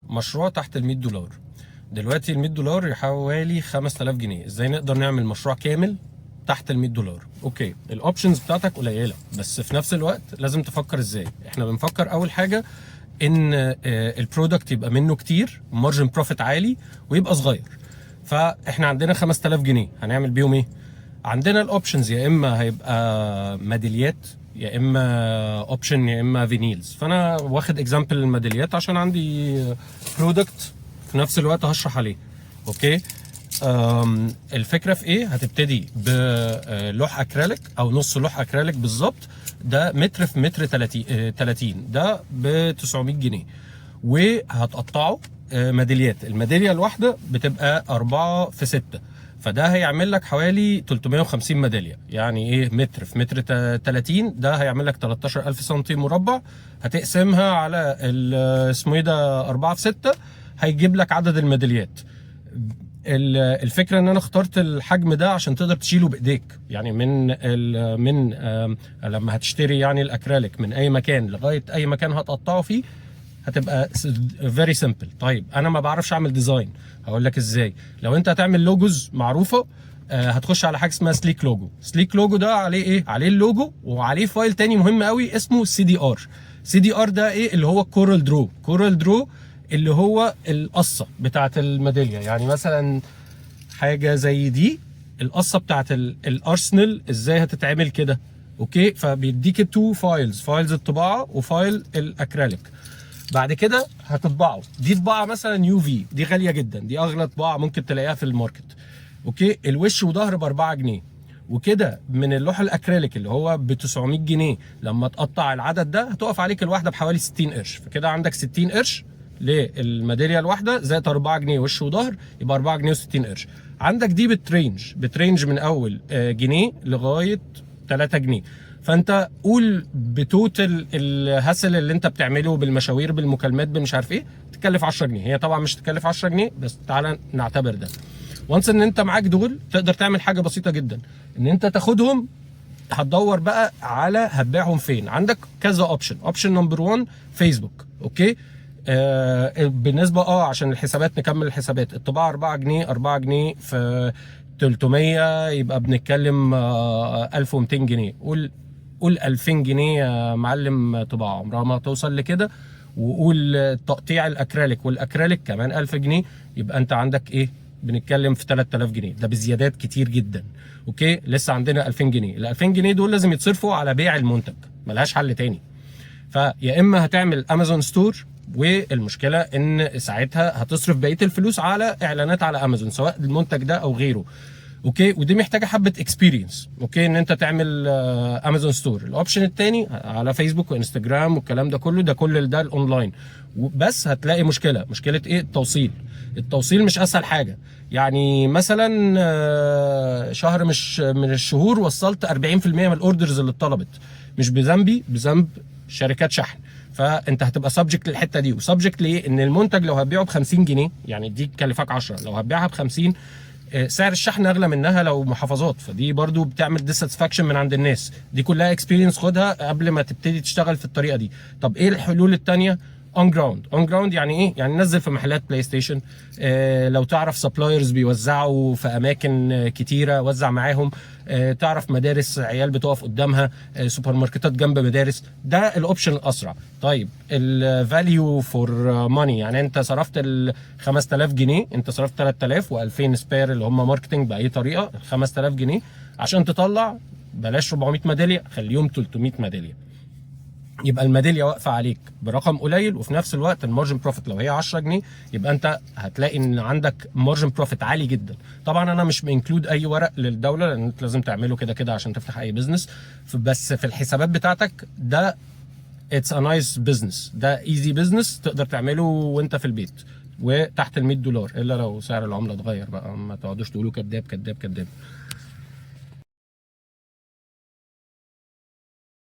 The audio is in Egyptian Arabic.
مشروع تحت ال 100 دولار. دلوقتي ال 100 دولار حوالي 5000 جنيه. ازاي نقدر نعمل مشروع كامل تحت ال 100 دولار؟ okay، ال options بتاعتك قليله، بس في نفس الوقت لازم تفكر ازاي. احنا بنفكر اول حاجة ان ال product يبقى منه كتير، margin profit عالي، ويبقى صغير. فاحنا عندنا 5000 جنيه، هنعمل بيهم ايه؟ عندنا ال options، يا اما هيبقى ميداليات، يا اما option، يا اما vinyls. فانا واخد example الميداليات عشان عندي product في نفس الوقت هشرح عليه. okay، الفكرة في ايه؟ هتبتدي بلوح اكريليك او نص لوح اكريليك بالظبط، ده متر في متر 30 30، ده ب 900 جنيه، وهتقطعه ميداليات. الميداليه الواحدة بتبقى 4 في 6، فده هيعمل لك حوالي 350 ميداليه. يعني ايه؟ متر في متر 30، ده هيعمل لك 13000 سنتي مربع. هتقسمها على اسمه ايه ده 4 في 6، هيجيب لك عدد الميداليات. الفكرة ان انا اخترت الحجم ده عشان تقدر تشيله بايديك، يعني من ال من آم، لما هتشتري يعني الاكريليك من اي مكان لغاية اي مكان هتقطعه فيه، هتبقى very simple. طيب، انا ما بعرفش اعمل design، هقول لك ازاي. لو انت هتعمل logos معروفه، هتخش على حاجة اسمها SleekLogo. SleekLogo ده عليه ايه؟ عليه اللوجو وعليه file تاني مهم قوي اسمه سي دي ار. سي دي ار ده ايه؟ اللي هو CorelDRAW. CorelDRAW اللي هو القصة بتاعت الميداليه. يعني مثلا حاجة زي دي، القصة بتاعت الارسنال ازاي هتتعمل كده؟ okay، فبيديك two files، files الطباعة و file ال acrylic. بعد كده هتطبعه. دي طباعه مثلا UV، دي غالية جدا، دي اغلى طباعه ممكن تلاقيها في ال market. okay، الوش وظهر ب 4 جنيه. وكده من اللوح الاكريليك اللي هو ب 900 جنيه، لما تقطع العدد ده هتقف عليك الواحدة بحوالي 60 قرش. فكده عندك 60 قرش للميداليه الواحدة زائد 4 جنيه وش وظهر، يبقى 4 جنيه و60 قرش. عندك دي بت range من اول جنيه لغاية 3 جنيه. فانت قول ب total ال hassle اللي انت بتعمله بالمشاوير، بالمكالمات، بالمش عارف ايه، تكلف 10 جنيه. هي طبعا مش تكلف 10 جنيه، بس تعالى نعتبر ده. once ان انت معاك دول، تقدر تعمل حاجة بسيطة جدا، ان انت تاخدهم هتدور بقى على هتبيعهم فين. عندك كذا option. option number 1 فيسبوك. okay، بالنسبة عشان الحسابات، نكمل الحسابات. الطباعة 4 جنيه، 4 جنيه في 300 يبقى بنتكلم 1200 جنيه. قول قول 2000 جنيه يا معلم طباعه، عمرها ما توصل لكده. وقول تقطيع ال acrylic وال acrylic كمان 1000 جنيه، يبقى انت عندك ايه؟ بنتكلم في 3000 جنيه، ده بزيادات كتير جدا. okay، لسه عندنا 2000 جنيه. ال 2000 جنيه دول لازم يتصرفوا على بيع المنتج، ملهاش حل تاني. فيا اما هتعمل امازون store، والمشكلة ان ساعتها هتصرف بقية الفلوس على اعلانات على امازون، سواء المنتج ده او غيره. okay، ودي محتاجه حبه experience، okay، ان انت تعمل امازون store. ال option الثاني على فيسبوك وانستجرام والكلام ده كله، ده كل ده الاونلاين، بس هتلاقي مشكله. مشكلة ايه؟ التوصيل. التوصيل مش اسهل حاجه. يعني مثلا شهر مش من الشهور وصلت 40% من ال orders اللي اتطلبت، مش بذنبي، بذنب شركات شحن. فانت هتبقى subject للحتة دي، و subject ليه؟ ان المنتج لو هتبيعه ب 50 جنيه، يعني دي تكلفك 10، لو هتبيعها ب 50، سعر الشحن اغلى منها لو محافظات، فدي برضو بتعمل dissatisfaction من عند الناس. دي كلها experience خدها قبل ما تبتدي تشتغل في الطريقة دي. طب ايه الحلول التانية؟ on ground. on ground يعني ايه؟ يعني نزل في محلات بلاي ستيشن، لو تعرف suppliers بيوزعوا في اماكن كتيرة وزع معاهم، تعرف مدارس عيال بتقف قدامها، سوبر ماركتات جنب مدارس، ده ال option الاسرع. طيب، ال value for money، يعني انت صرفت ال 5000 جنيه، انت صرفت 3000 و2000 spare اللي هم marketing باي طريقه، 5000 جنيه عشان تطلع بلاش 400 ميداليه، خليهم 300 ميداليه، يبقى الميداليه واقفة عليك برقم قليل، وفي نفس الوقت ال margin profit لو هي 10 جنيه، يبقى انت هتلاقي ان عندك margin profit عالي جدا. طبعا انا مش ب include اي ورق للدوله، لان انت لازم تعمله كده كده عشان تفتح اي business، بس في الحسابات بتاعتك ده it's a nice business، ده easy business تقدر تعمله وانت في البيت وتحت ال 100 دولار، الا لو سعر العملة اتغير بقى، ما تقعدوش تقولوا كذاب كذاب كذاب.